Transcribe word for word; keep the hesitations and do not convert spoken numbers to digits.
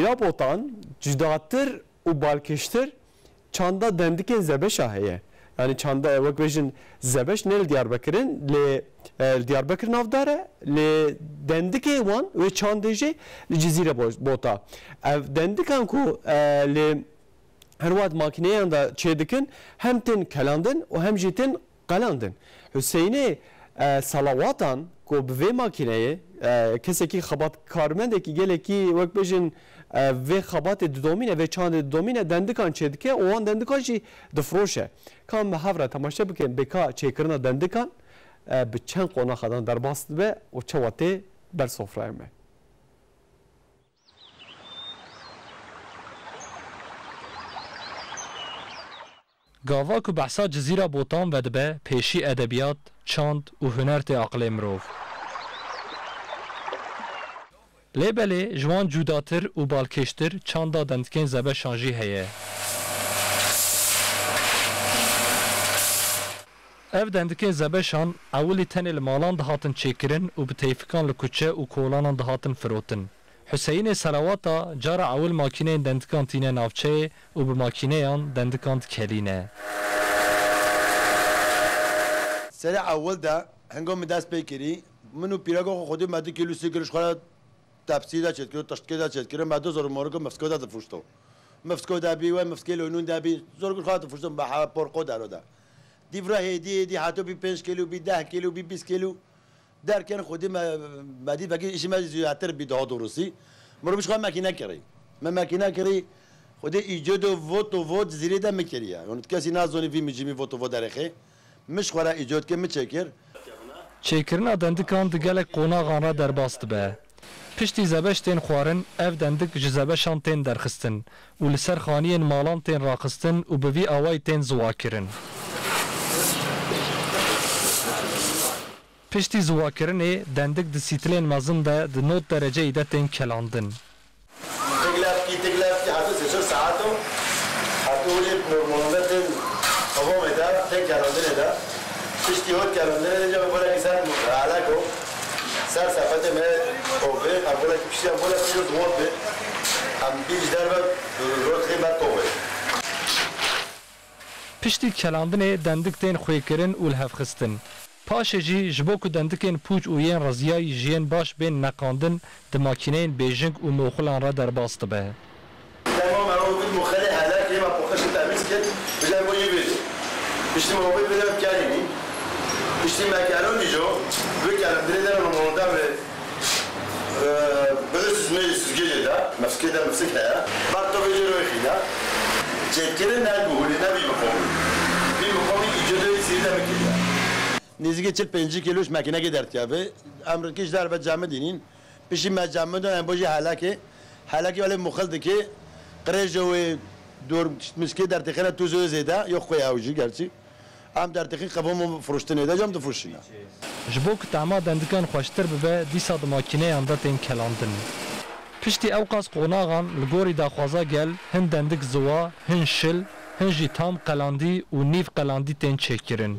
Jizîra Botan cudatir û balkêştir çanda dendikên zebeşa heye. Yanî çanda, wek bêjin, zebeş ne li Diyarbekir in, lê, e, li Diyarbekir navdar e, lê dendikê wan wê çandê jî li Cizîre Bo-, Bota. Ev dendikan ku, e, li her wext makîneyan de çêdikin, hem tên kelandin û hem jî tên qelandin. Huseyinê, e, Salawatan ku bi vê makîneyê, e, kesekî xebat-, karmendekî gelekî, wek bêjin, e, vê xebatê didomîne, vê çandê didomîne, dendikan çêdike û wan dendikan jî difiroşe. Ka em bi hev re temaşe bikin, bê ka çêkirina dendikan, e, bi çend qonaxedan derbas dibe û çawa tê ber sofraya me. Gava ku behsa Cizîra Botan vedibe, pêşî edebiyat, çand û huner tê aqilê mirov. Lê belê ji wan cudatir û balkêştir çanda dendikên zebeşan jî heye. Ev dendikên zebeşan ewilî tenê li malan dihatin çêkirin û bi teyfikan li kuçe û kolanan dihatin firotin. Huseyînê Selawata cara ewil makîneyên dendikan tîne navçeyê û bi makîneyan dendikan dikelîne. Serê ewil de, hingo min dest pê kirî, min û pîreka xwe xwedî me du kîlo sî kir ji xwe re tepsî de çêdikir û tiştkê de çêdikir, me du zor û moriko mifsko de difuşto. Mifsko de bî, we mifskê loynûn de bî, zor kir xwe difuşto, me he porqo dero de. Dîv re hêdî, hêdî heto bî pênc kîlo, bî deh kîlo, bî bîst kîlo. Derken xwedî me, me dî vekî îşî me zîyatir bî daha doğrusu. Mirov ji xwe mekîne kirî. Me mekîne kirî, xwedî îcodo vot û vot zîrê de min kiriye. Yani kesî nazanî vî min cî min vot û vot derêxê. Min ji xwe re îcod kir, min çêkir. Çêkirina dendikan di gelek qonaxan re derbas dibe. Piştî zebeş tên xwarin, ev dendik ji zebeşan tên derxistin û li ser xaniyên malan tên raxistin û bi vî awayî tên ziwakirin. Piştî ziwakirinê, dendik di sîtilên mezin de di nod dereceyî de tên kelandin. Tek levkî, tek levkî, heta sê çar saet o. Heta wê normalde tên qewamê de, tên kelandinê de. Piştî hot kelandinê de, cem bolekî ser aleko. Ser sepetê me tovê, em bolekî piştî, em bolekî piştî ziwot be. Em bîr ji derve rotixê me tovê. Piştî kelandinê dendik tên xwêkirin û lihevxistin. Paşê jî ji bo ku dendikên pûç û yên reziyayî ji yên baş bên neqandin, di makîneyên bêjing û moxilan re derbas dibe. Dema me ew bît moxelê helekê me poqişê temîz kir, bi jen bo yê vêrê. Piştî me ew bît vêrê em kerînî. Piştî me kerin dîjo, wê kerin dirê de me monda me. Ee, Böyle süzme süzgecê de, mefsike de mefsik heye. Bar tovê jê royê xîne. Çêkirin ne guhulî, ne vî miqomî. Vî miqomî îcodê zîrî de bikiriye. Nêzîkî çil pêncî kîlo ji mekinekê derdikeve. Em rikî ji derve cemidînîn. Piştî me cemidin, em bo jî helekê. Helekê welê muxil dikê. Qirêjo wê dor miskê dertêxine tûzê zêde, yox xwê ew jî gerçî. Em dertixîn qevamo firoştinê de cem difroşîne. Ji bo ku tema dendikan xweştir bibe, dîsa di makîneyan de tên kelandin. Piştî ewqas qonaxan li gorî daxwaza gel, hin dendik ziwa, hin şil, hin jî tam qelandî û nîv qelandî tên çêkirin.